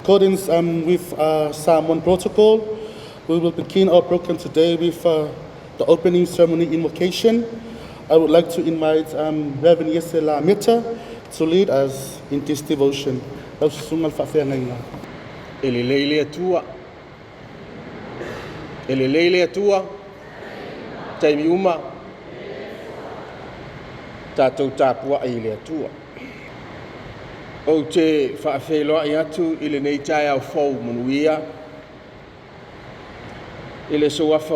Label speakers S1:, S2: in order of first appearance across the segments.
S1: Accordance with Samoan protocol, we will begin our program today with the opening ceremony invocation. I would like to invite Reverend Yesela Meta to lead us in this devotion. Lau susuga le faafeagaiga.
S2: E lelei le Atua. E lelei le Atua. Taimi uma. Tatou tapuai i le Atua. Ou te faafeiloai atu i lenei taeao fou manuia i le suafa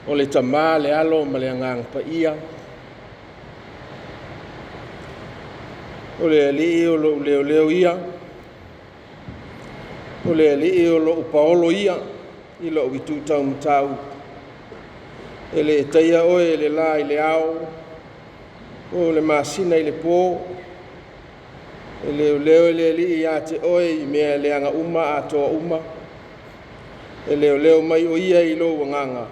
S2: o le Tama, le Alo ma le Agaga Paia. O le Alii o lou leoleo ia, o le Alii o lou paolo ia i lou itu taumatau. E le taia oe e le la i le ao, o le masina i le po. E leoleo e le Alii ia te oe i mea leaga uma atoa uma. E leoleo mai o ia i lou agaga.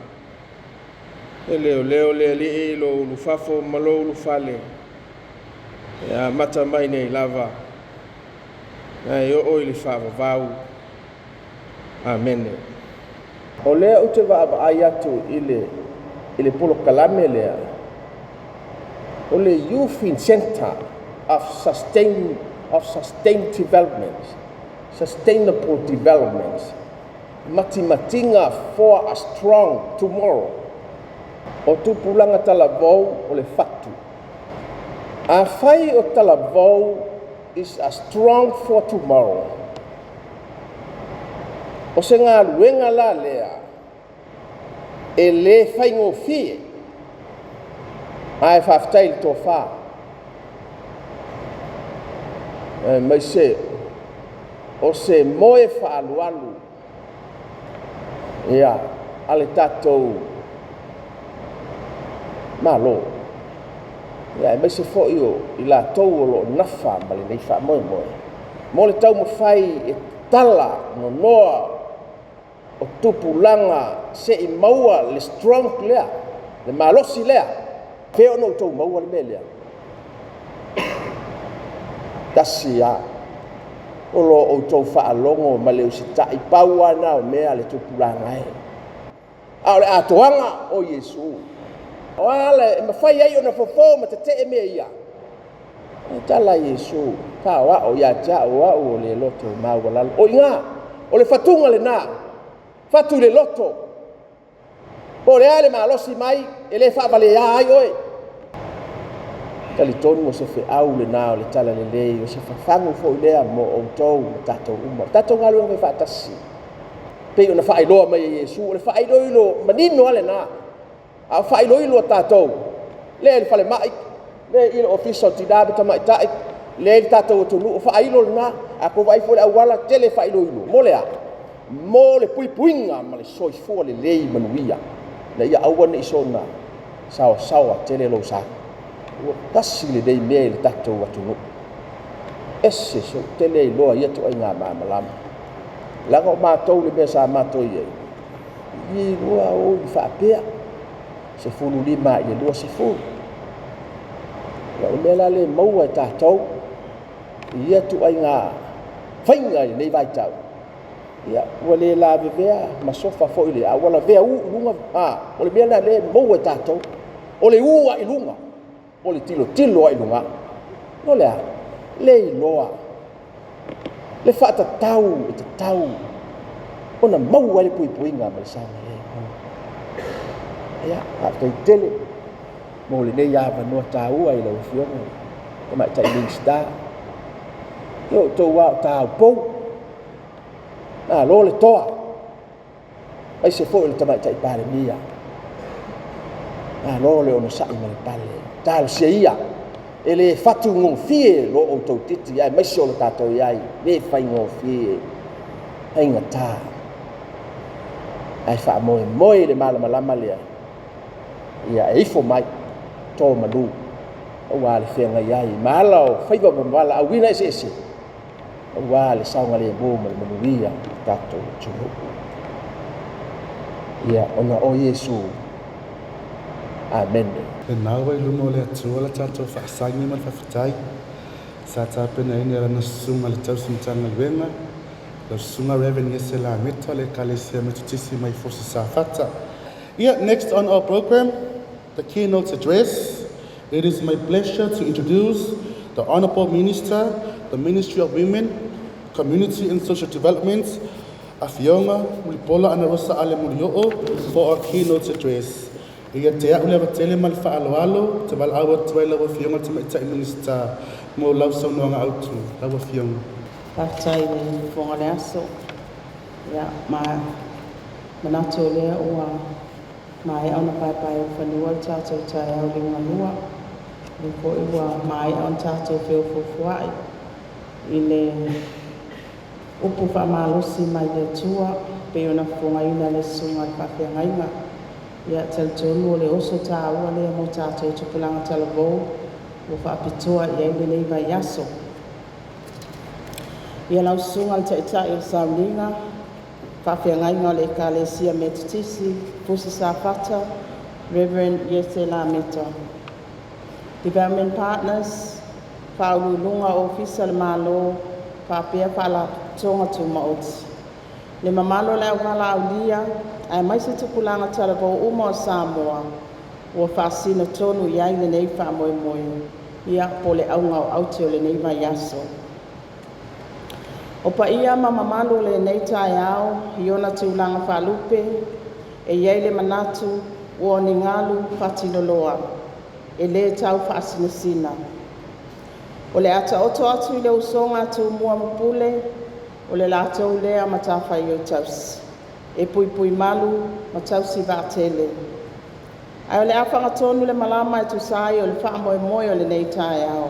S2: E leoleo le Alii i lou ulufafo ma lou ulufale. E amata mai nei lava, ae oo i le faavavau. Amene. O lea ou te vaavaai atu i le polokalame lea, o le Youth in Center of Sustainable Development, Matimatiga for a Strong Tomorrow. O tupulaga talavou o le fatu. Afai o talavou is a strong for tomorrow. O se galuega la lea e le faigofie. Ae faafetai i le tofa. Mai se o se moe faalualu ia a le tatou Malo. Ia e maise foi o i latou o loo nafa ma lenei faamoemoe mo le taumafai e tala nonoa o tupulaga se i maua le strong lea, le malosi lea. Fea ona outou maua le mea lea? Tasi lava o lo outou faalogo ma le usitai, pau lava na o mea le tupulaga e. A o le atoaga o Iesu. O ala e mafai ai ona fofo ma tetee mea ia. E tala Iesu, paoao ia te au o au o le loto maualalo. O iga, o le fatuga lena, fatu i le loto. Po o le a le malosi mai, e le faavalea ai oe. Talitonu o se feau lena o le tala lelei, o se fafagu foi lea mo outou ma tatou uma. O tatou galuega fai faatasi. Pei ona faailoa mai e Iesu, o le faailoilo manino lava lena. A o faailoilo a tatou, lea i le falemai, lea i le ofisa o tina ma tamaitai, lea i le tatou atunuu, faailo lena. A tou vaai foi i le auala, tele faailoilo. Mo le a? Mo le puipuiga ma le soifua lelei manuia. Na ia aua ne i soona saosaoa tele lou sa. Ua tasi lenei mea i le tatou atunuu. Ese sou tele iloa ia tuaiga malamalama. Leaga o matou le mea sa matou i ai, i lua o i faapea, 15 i le 20. Ia o le mea la le maua e tatou, i ia tuaiga faiga i lenei vaitau, ia, ua le lavevea ma sofa foi le, a ua lavea ū i luga, a, o le mea lena lea e maua e tatou, o le ū lava i luga, o le tilotilo lava i luga. No le a? Le iloa le faatatau e tatau ona maua ai le puipuiga ma le saogalemu. Ia, faafetai tele mo lenei avanoa taua i lau Afioga i le Tamaitai Minisita. Ia, o outou lava o taupou, malo le toa, aemaise foi o le Tamaitai Palemia. Malo le onosai ma le pale. Talosia ia, e le fatugofie lo outou titi, aemaise o le tatou i ai, le faigofie, faigata. Ae faamoemoe i le malamalama lea, ia e ifo mai to malu, aua le feagai ai ma ala o faiva ma valaauina eseese, aua le saogalemu ma le manuia o le tatou atunuu. Ia, ona o Iesu. Amene.
S1: Lena ua i luma o le Atua le tatou faasagi ma le faafetai sa tapenaina e lana susuga i le tausi Matagaluega, lau susuga Reverend Iese Lameta o le Ekalesia Metotisi mai Fusi Safata. Yeah, next on our program, the keynote address. It is my pleasure to introduce the Honorable Minister, the Ministry of Women, Community and Social Development, Afioga Mulipola Anarosa Ale Molioo, for our keynote address. Ia te a'u le ava tele ma le faaaloalo te valaau atu ai lau Afioga i le Tamaitai Minisita mo lau saunoaga autu. Lau Afioga.
S3: Faafetai i le fofoga o le aso. Ia, ma manatu o lea ua maea ona paepaeulufanua le tatou taeao liugalua. O lea foi ua maea ona tatou feofoofoai i le upu faamalosi mai le Atua pei ona fofogaina e le susuga i le faafeagaiga. Ia, talitonu o le oso taua lea mo tatou tupulaga talavou ua faapitoa i ai lenei vaiaso. Ia, lau susuga i le Taitai o le Sauniga, faafeagaiga o le Ekalesia Metotisi, Fusi Safata, Reverend Iese Lameta. Development Partners, Faauluuluga o Ofisa o le Malo, faapea Faalapotopotoga Tumaoti. Le mamalu o le auvalaaulia, aemaise tupulaga talavou uma o Samoa ua faasino tonu i ai lenei faamoemoe, ia po o le auga o aute o lenei vaiaso. O paia ma mamalu o lenei taeao i ona tulaga faalupe, e i ai le manatu ua o ni galu fatiloloa, e le tau faasinasina. O le a taoto atu i le usoga a Tumua ma Pule, o le latou lea matafaioi tausi, e puipui malu ma tausi vaatele. Ae o le a fagatonu le malama e tusa ai o le faamoemoe o lenei taeao.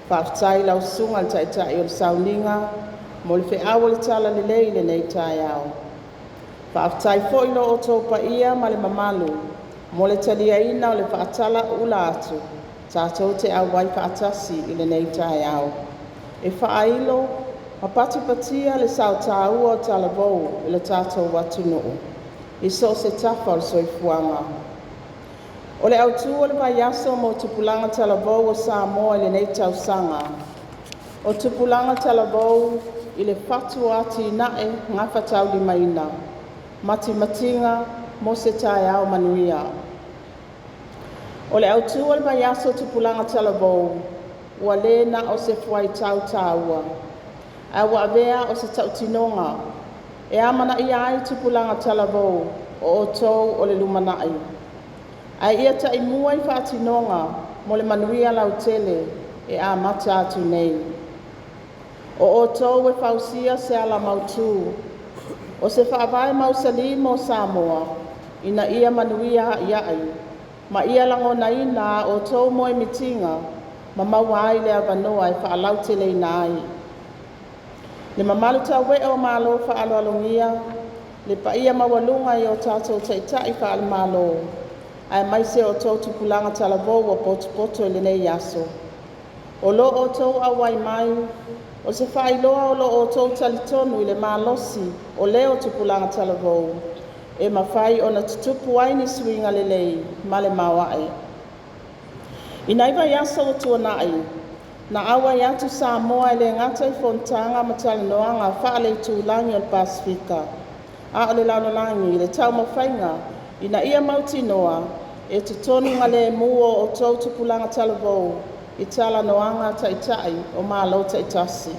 S3: Faafetai i lau Susuga i le Taitai o le Sauniga mo le feau o le Talalelei i lenei taeao. Faafetai foi i lo outou paia ma le mamalu mo le taliaina o le faatalauula atu tatou te auai faatasi i lenei taeao e faailo ma patipatia le sao taua o talavou i le tatou atunuu i so o se tafa o le soifuaga. O le autu o le vaiaso mo tupulaga talavou o Samoa i lenei tausaga, o “Tupulaga Talavou i le Fatu o Atinae Gafataulimaina – Matimatiga mo se Taeao Manuia”. O le autu o le vaiaso o Tupulaga Talavou, ua le na o se fuaitau taua, ae ua avea o se tautinoga e amanaia ai tupulaga talavou, o outou o le lumanai, ae ia taimua i faatinoga mo le manuia lautele e amata atu nei. O outou e fausia se ala mautu o se faavae mausali mo Samoa ina ia manuia aiai ma ia lagonaina a outou moemitiga ma maua ai le avanoa e faalauteleina ai. Le mamalu tauee o Malo faaaloalogia, le paia maualuga i o tatou Taitai faale-Malo aemaise o outou tupulaga talavou ua potopoto i lenei aso, o lo outou auai mai o se faailoa o lo outou talitonu i le malosi o leo o tupulaga talavou e mafai ona tutupu ai ni suiga lelei ma le maoae. I nai vaiaso ua tuanai, Na auai atu Samoa e le gata i fonotaga ma talanoaga faale-itulagi o le Pasefika a o le lalolagi i le taumafaiga ina ia mautinoa e totonu galemu o outou tupulaga talavou i talanoaga a Taitai o Malo taitasi.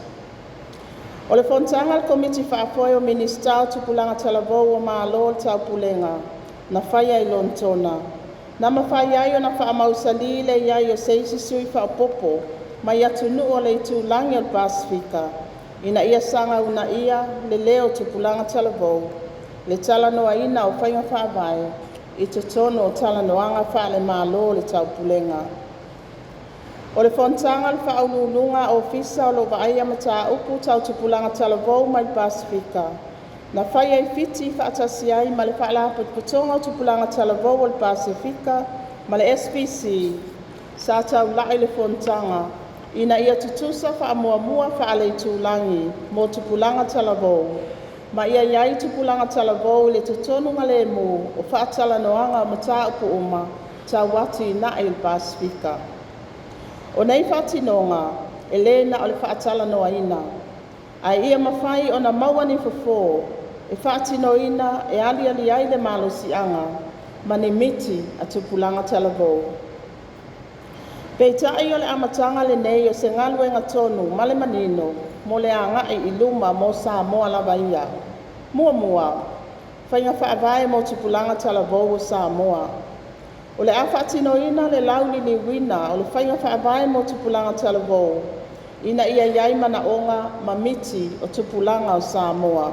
S3: O le fonotaga a le Komiti Faafoe o Minisita o Tupulaga Talavou o Malo o le Taupulega na faia i Lonetona, na mafai ai ona faamausali le i ai o se isi sui faaopoopo mai atunuu o le itulagi o le Pasefika ina ia saga uunaia le leo o tupulaga talavou i le talanoaina o faiga faavae i totonu o talanoaga faale-Malo o le Taupulega. O le fonotaga a le Faauluuluga a Ofisa o lo o Vaaia Mataupu Tau Tupulaga Talavou mai le Pasefika na faia i Fiti faatasi ai ma le Faalapotopotoga o Tupulaga Talavou o le Pasefika ma le SVC, sa taulai le fonotaga ina ia tutusa faamuamua faale-itulagi mo tupulaga talavou, ma ia i ai tupulaga talavou i le totonu galemu o faatalanoaga o mataupu uma tau atinae i le Pasefika. O nei faatinoga e le na o le faatalanoaina, ae ia mafai ona maua ni fofo e faatinoina e aliali ai le malosiaga ma ni miti a tupulaga talavou. Peitai o le amataga lenei o se galuega tonu ma le manino mo le agai i luma mo Samoa lava ia. 1. Faiga Faavae mo Tupulaga Talavou o Samoa. O le a faatinoina le lauliliuina o le Faiga Faavae mo Tupulaga Talavou ina ia i ai manaoga ma miti o tupulaga o Samoa.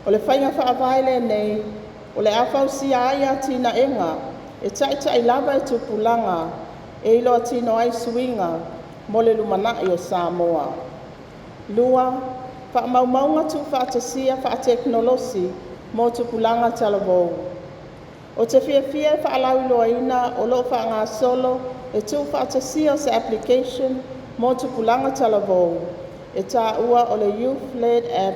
S3: O le faiga faavae lenei o le a fausia ai atinaega e taitai lava e tupulaga e iloatino ai suiga mo le lumanai o Samoa. 2. Faamaumauga Tuufaatasia Faatekonolosi mo Tupulaga Talavou. Ou te fiafia e faalauiloaina o loo faagasolo le tuufaatasia o se application mo tupulaga talavou e taua o le Youth-Led App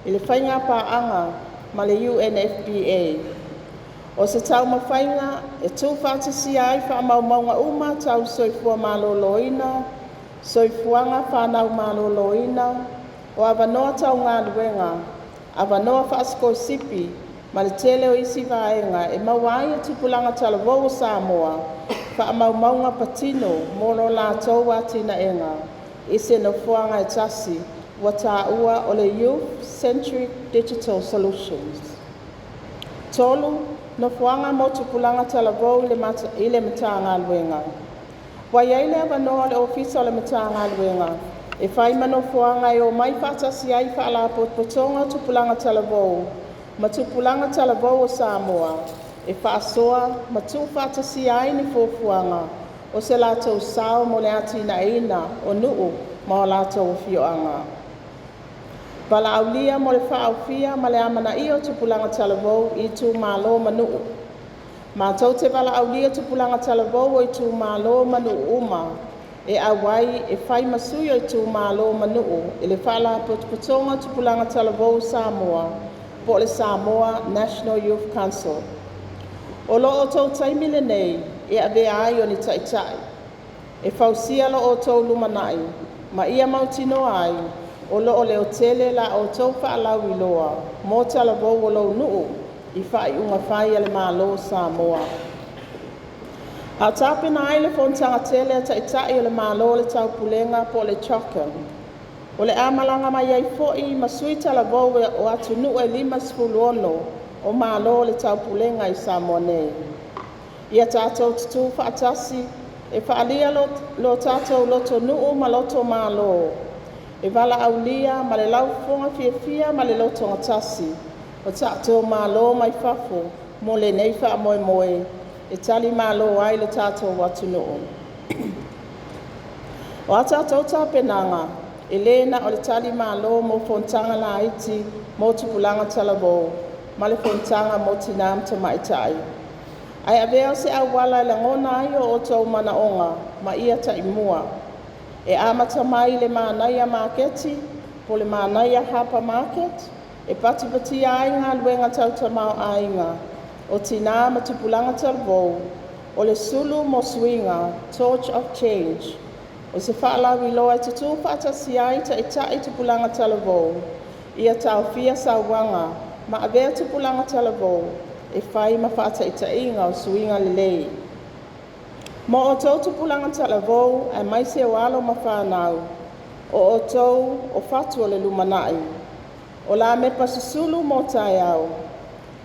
S3: i le faigapaaga ma le UNFPA. O se taumafaiga e tuufaatasia ai faamaumauga uma tau le soifua maloloina, soifuaga fanau maloloina, o avanoa tau galuega, avanoa faasikolasipi ma le tele o isi vaega e maua ai e tupulaga talavou o Samoa faamaumauga patino mo lo latou atinaega i se nofoaga e tasi ua taua o le Youth Centric Digital Solutions. 3. Nofoaga mo Tupulaga Talavou i le Matagaluega. Ua i ai le avanoa o le Ofisa o le Matagaluega e fai ma nofoaga e omai faatasi ai Faalapotopotoga o Tupulaga Talavou ma tupulaga talavou o Samoa e faasoa ma tuufaatasia ai ni fuafuaga o se latou sao mo le atinaeina o nuu ma o latou afioaga. Valaaulia mo le Faaofia ma le Amanaia o Tupulaga Talavou i Itumalo ma Nuu. Matou te valaaulia tupulaga talavou o itumalo ma nuu uma e auai e fai ma sui o itumalo ma nuu i le Faalapotopotoga o Tupulaga Talavou o Samoa po o le Samoa National Youth Council. O lo outou taimi lenei e avea ai o ni ta'ita'i, e fausia lo outou lumanai ma ia mautinoa ai o lo o leotele la outou faalauiloa mo talavou o lou nuu i faaiuga fai a le Malo o Samoa. A o tapena ai le fonotaga tele a Taitai o le Malo o le Taupulega po o le CHOGM, o le a malaga mai ai foi ma sui talavou o atunuu e 56 o Malo o le Taupulega i Samoa nei. Ia tatou tutu faatasi e faaalia lo tatou lotonuu ma lotomalo e valaaulia ma le laufofoga fiafia ma le lotogatasi o tatou malo mai fafo mo lenei faamoemoe e talimalo ai lo tatou atunuu. O a tatou tapenaga, e le na o le talimalo mo fonotaga laiti mo tupulaga talavou ma le Fonotaga mo Tina ma Tamaitai, ae avea o se auala e lagona ai o outou manaoga ma ia taimua. E amata mai i le Manaia Maketi po o le Manaia Harbour Market e patipatia ai galuega tau tamaoaiga o tina ma tupulaga talavou, o le Sulu mo Suiga (Torch of Change) O se faalauiloa e tutu faatasi ai Taitai Tupulaga Talavou ia taofia sauaga ma avea tupulaga talavou e fai ma faataitaiga o suiga lelei. Mo outou tupulaga talavou aemaise o alo ma fanau, o outou o fatu o le lumanai, o lamepa susulu mo taeao.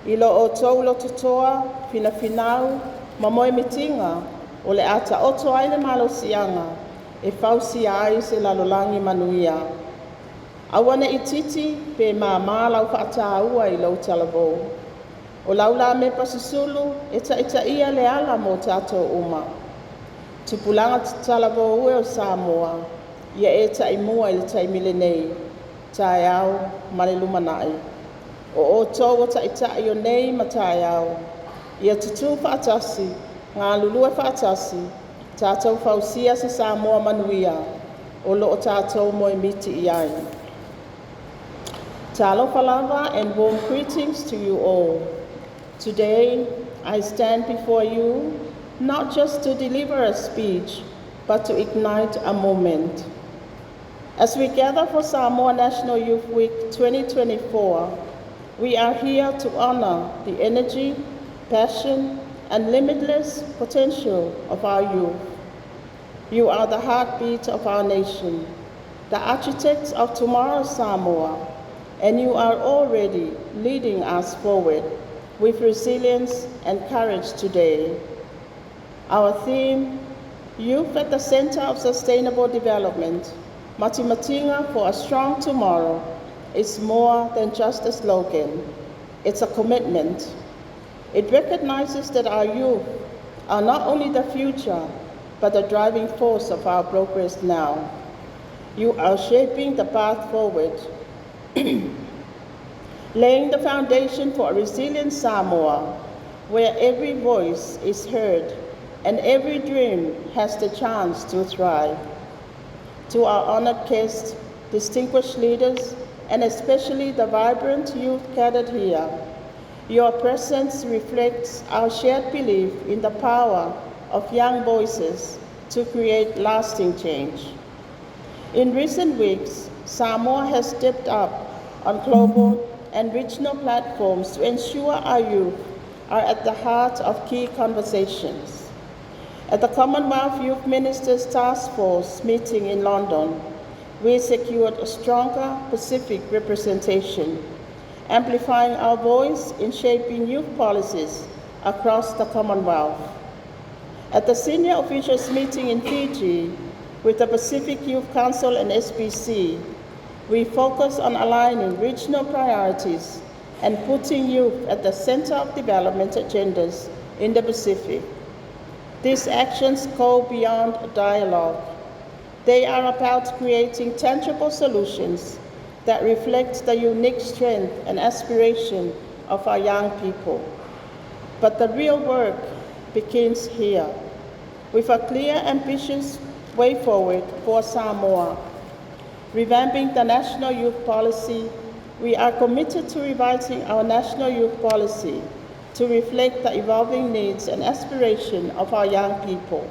S3: I lo outou lototoa, finafinau ma moemitiga o le a taoto ai le malosiaga e fausia ai se lalolagi manuia. Aua ne i itiiti pe mama lau faataua i lou talavou. O lau lamepa susulu e taitaia le ala mo tatou uma. Tupulaga talavou e o Samoa, ia e taimua i le taimi lenei, taeao ma le lumanai. O outou o taitai o nei ma taeao. Ia tutu faatasi, galulue faatasi, tatou fausia se Samoa manuia o lo o tatou moemiti i ai. Talofa lava and warm greetings to you all. Today, I stand before you not just to deliver a speech, but to ignite a moment. As we gather for Samoa National Youth Week 2024, we are here to honor the energy, passion, and limitless potential of our youth. You are the heartbeat of our nation, the architects of tomorrow's Samoa, and you are already leading us forward with resilience and courage today. Our theme, Youth at the Center of Sustainable Development, Matimatiga for a Strong Tomorrow, is more than just a slogan. It's a commitment. It recognizes that our youth are not only the future, but the driving force of our progress now. You are shaping the path forward, laying the foundation for a resilient Samoa where every voice is heard and every dream has the chance to thrive. To our honored guests, distinguished leaders, and especially the vibrant youth gathered here, your presence reflects our shared belief in the power of young voices to create lasting change. In recent weeks, Samoa has stepped up on global and regional platforms to ensure our youth are at the heart of key conversations. At the Commonwealth Youth Ministers Task Force meeting in London, we secured a stronger Pacific representation, amplifying our voice in shaping youth policies across the Commonwealth. At the senior officials meeting in Fiji with the Pacific Youth Council and SPC, we focus on aligning regional priorities and putting youth at the center of development agendas in the Pacific. These actions go beyond dialogue. They are about creating tangible solutions that reflect the unique strength and aspiration of our young people. But the real work begins here, with a clear, ambitious way forward for Samoa. Revamping the National Youth Policy, we are committed to revising our National Youth Policy to reflect the evolving needs and aspirations of our young people.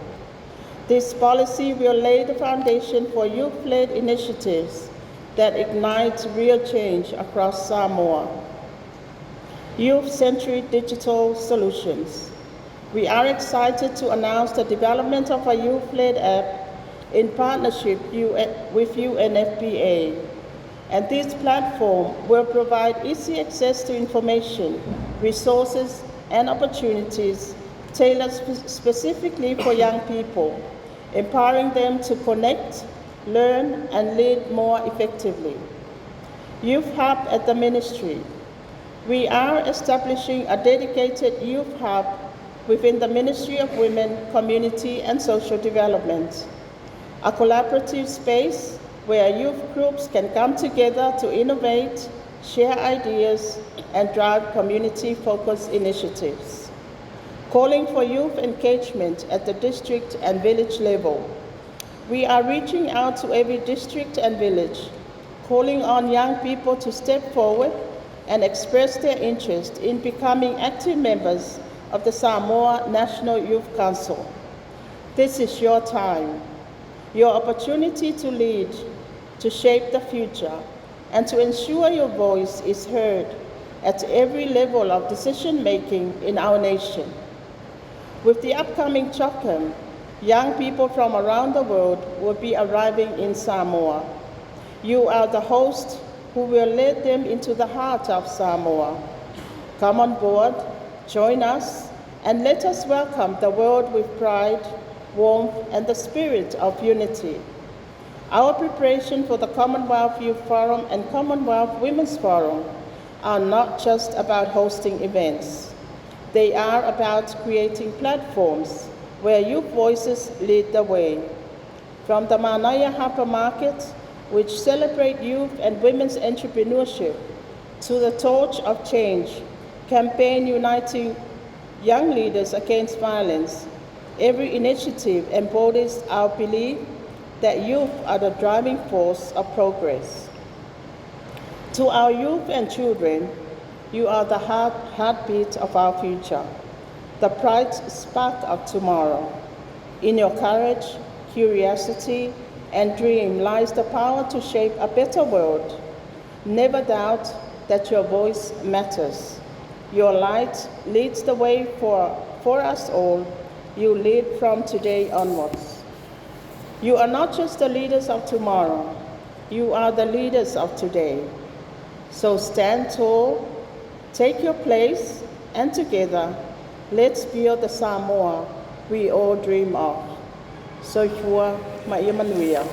S3: This policy will lay the foundation for youth-led initiatives that ignite real change across Samoa. Youth-centric digital solutions. We are excited to announce the development of a youth-led app in partnership with UNFPA. And this platform will provide easy access to information, resources, and opportunities tailored specifically for young people, empowering them to connect, learn, and lead more effectively. Youth Hub at the Ministry. We are establishing a dedicated youth hub within the Ministry of Women, Community and Social Development, a collaborative space where youth groups can come together to innovate, share ideas, and drive community-focused initiatives. Calling for youth engagement at the district and village level. We are reaching out to every district and village, calling on young people to step forward and express their interest in becoming active members of the Samoa National Youth Council. This is your time. Your opportunity to lead, to shape the future, and to ensure your voice is heard at every level of decision making in our nation. With the upcoming CHOGM, young people from around the world will be arriving in Samoa. You are the host who will lead them into the heart of Samoa. Come on board, join us, and let us welcome the world with pride, warmth, and the spirit of unity. Our preparation for the Commonwealth Youth Forum and Commonwealth Women's Forum are not just about hosting events. They are about creating platforms where youth voices lead the way. From the Manaia Harper Market, which celebrate youth and women's entrepreneurship, to the Torch of Change campaign uniting young leaders against violence, every initiative embodies our belief that youth are the driving force of progress. To our youth and children, you are the heartbeat of our future, the bright spark of tomorrow. In your courage, curiosity, and dream lies the power to shape a better world. Never doubt that your voice matters. Your light leads the way for us all. You lead from today onwards. You are not just the leaders of tomorrow, you are the leaders of today. So stand tall, take your place, and together, let's build the Samoa we all dream of. Soifua ma ia manuia.